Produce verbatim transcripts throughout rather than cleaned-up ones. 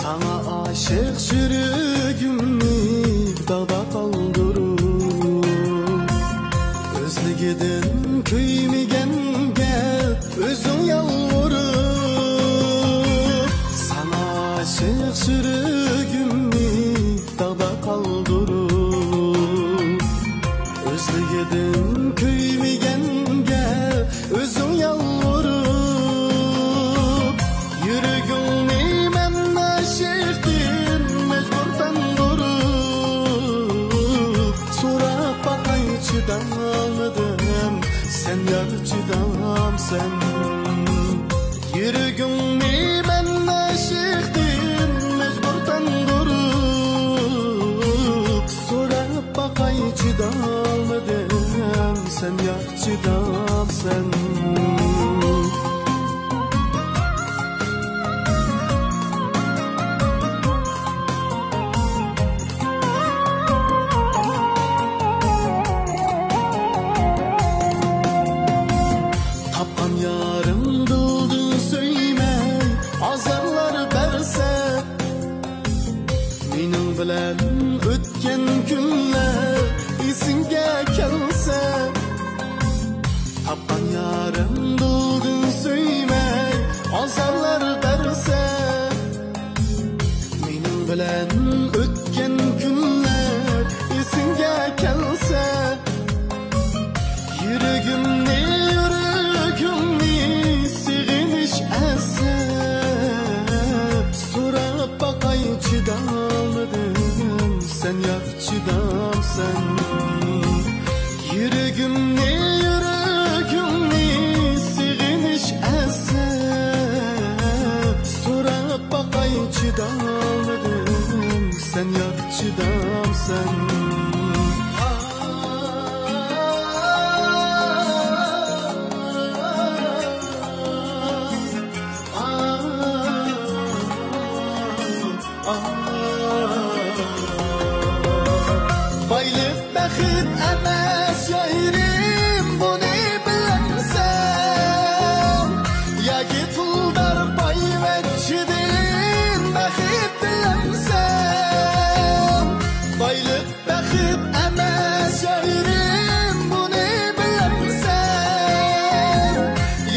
ساڭا ئاشىق يۈرىكىمنى داغدا قالدۇرۇپ، ئۆزلۈكىدىن كۆيمىگەنگە ئۆزۈڭ يالۋۇرۇپ، ساڭا ئاشىق يۈرىكىمنى داغدا قالدۇرۇپ، ئۆزلۈكىدىن كۆيمىگەنگە ئۆزۈڭ يالۋۇرۇپ، يۈرىكىڭنى مەن ئاشىقتىن مەجبۇر تاندۇرۇپ، سوراپ باقاي چىدامدىم، سەن يار چىدامسەن. يۈرىكىڭنى مەن ئاشىقتىن مەجبۇر تاندۇرۇپ، سوراپ باقاي چىدامدىم، سەن يار چىدامسەن. تاپقان يارىم دىلدىن سۆيمەي ئازارلار بەرسە، مېنىڭ بىلەن ئۆتكەن كۈنلەر ئېسىڭگە كەلسە، تاپقان يارىم دىلدىن سۆيمەي ئازارلار بەرسە، مېنىڭ بىلەن ئۆتكەن كۈنلەر ئېسىڭگە كەلسە، يۈرىكىمنى، يۈرىكىمنى سېغىنىش ئەزەپ، سوراپ باقاي چىدامدىم، سەن يار چىدامسەن. يۈرىكىمنى، يۈرىكىمنى سېغىنىش ئەزەپ، سوراپ باقاي چىدامدىم، سەن يار چىدامسەن. بايلىق بەخت ئەمەس يارىم، بۇنى بىلەمسەن؟ ياكى پۇلدار بايۋەچچىدىن بەخت تىلەمسەن؟ بايلىق بەخت ئەمەس يارىم، بۇنى بىلەمسەن؟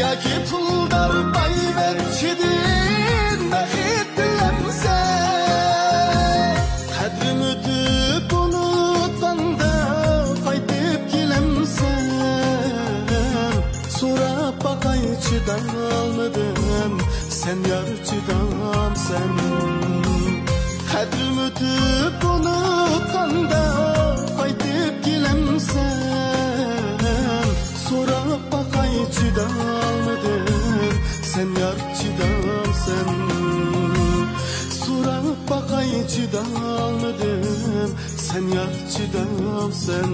ياكى پۇلدار بايۋەچچىدىن بەخت تىلەمسەن؟ قەدرىم ئۆتۈپ ئۇنۇتقاندا قايتىپ كېلەمسەن؟ سوراپ باقاي چىدالمىدىم، سەن يار چىدامسەن؟ قەدرىم ئۆتۈپ ئۇنۇتقاندا قايتىپ كېلەمسەن؟ سوراپ باقاي چىدالمىدىم، سەن يار چىدامسەن؟ سوراپ باقاي چىدالمىدىم، سەن يار چىدامسەن؟